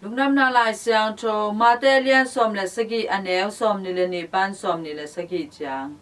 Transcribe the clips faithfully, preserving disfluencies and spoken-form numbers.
Lungdamna Lai Siangtho, Mate lian sawm le sagih, a neu sawm ni le nih pan sawm ni le sagih ciang.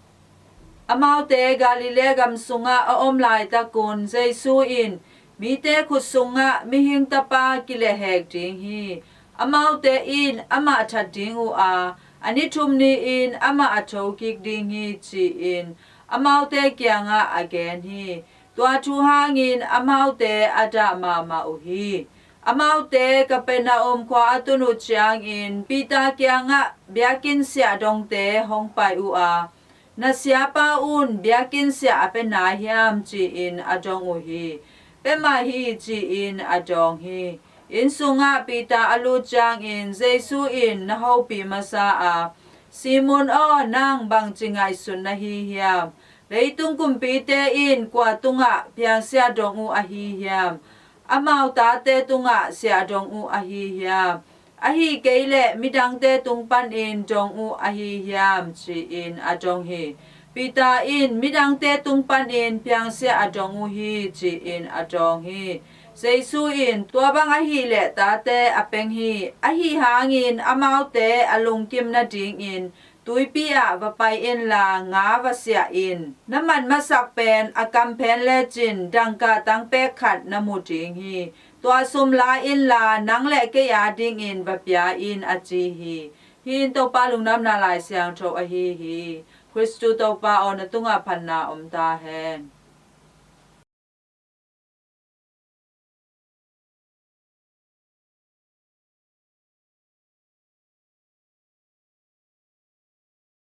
Amaute Galilee gam sungah a om laitakun Jesu in, mite khut sungah mihing tapa kilehhek ding hi. Amaute in amah that ding uh a, a ni thum ni-in amah a thokik ding hi, ci-in amaute kiangah a gen hi. Tua thu hangin amaute a dah mahmah uh hi. Amaute Capernaum khua a tun uh ciangin Peter kiangah biakinn siahdongte hong pai uh a, na siapa un biakinn siah a pia nai hiam, ci-in a dong uh hi. Pia mah hi, ci-in a dawng hi. Inn sungah Peter a lut ciangin Jesu in na hopih masa a, Simon aw, nang bangci ngaihsun na hi hiam? Leitung kumpite in kua tungah phiangsiah dong uh ahi hiam? Amau tate tungah siah dong uh ahi hiam? Ahi kei leh midangte tung panin dong uh ahi hiam? Ci-in a dong hi. Peter in, midangte tung panin phiangsiah a dong uh hi, ci-in a dawng hi. Jesu in, tua bang ahih leh tate a peng hi. Ahi hangin amaute a lungkim nadingin tuipi ah va pai inla nga va siah in. Na man masak pen a kam phen lecin dangka tangpek khat na mu ding hi. Tua sum la inla nang le kei adingin va pia in, a ci hi. Hih in Topa Lungdamna Lai Siangtho ahi hi. Khristu Topa aw, na tungah phatna om ta hen.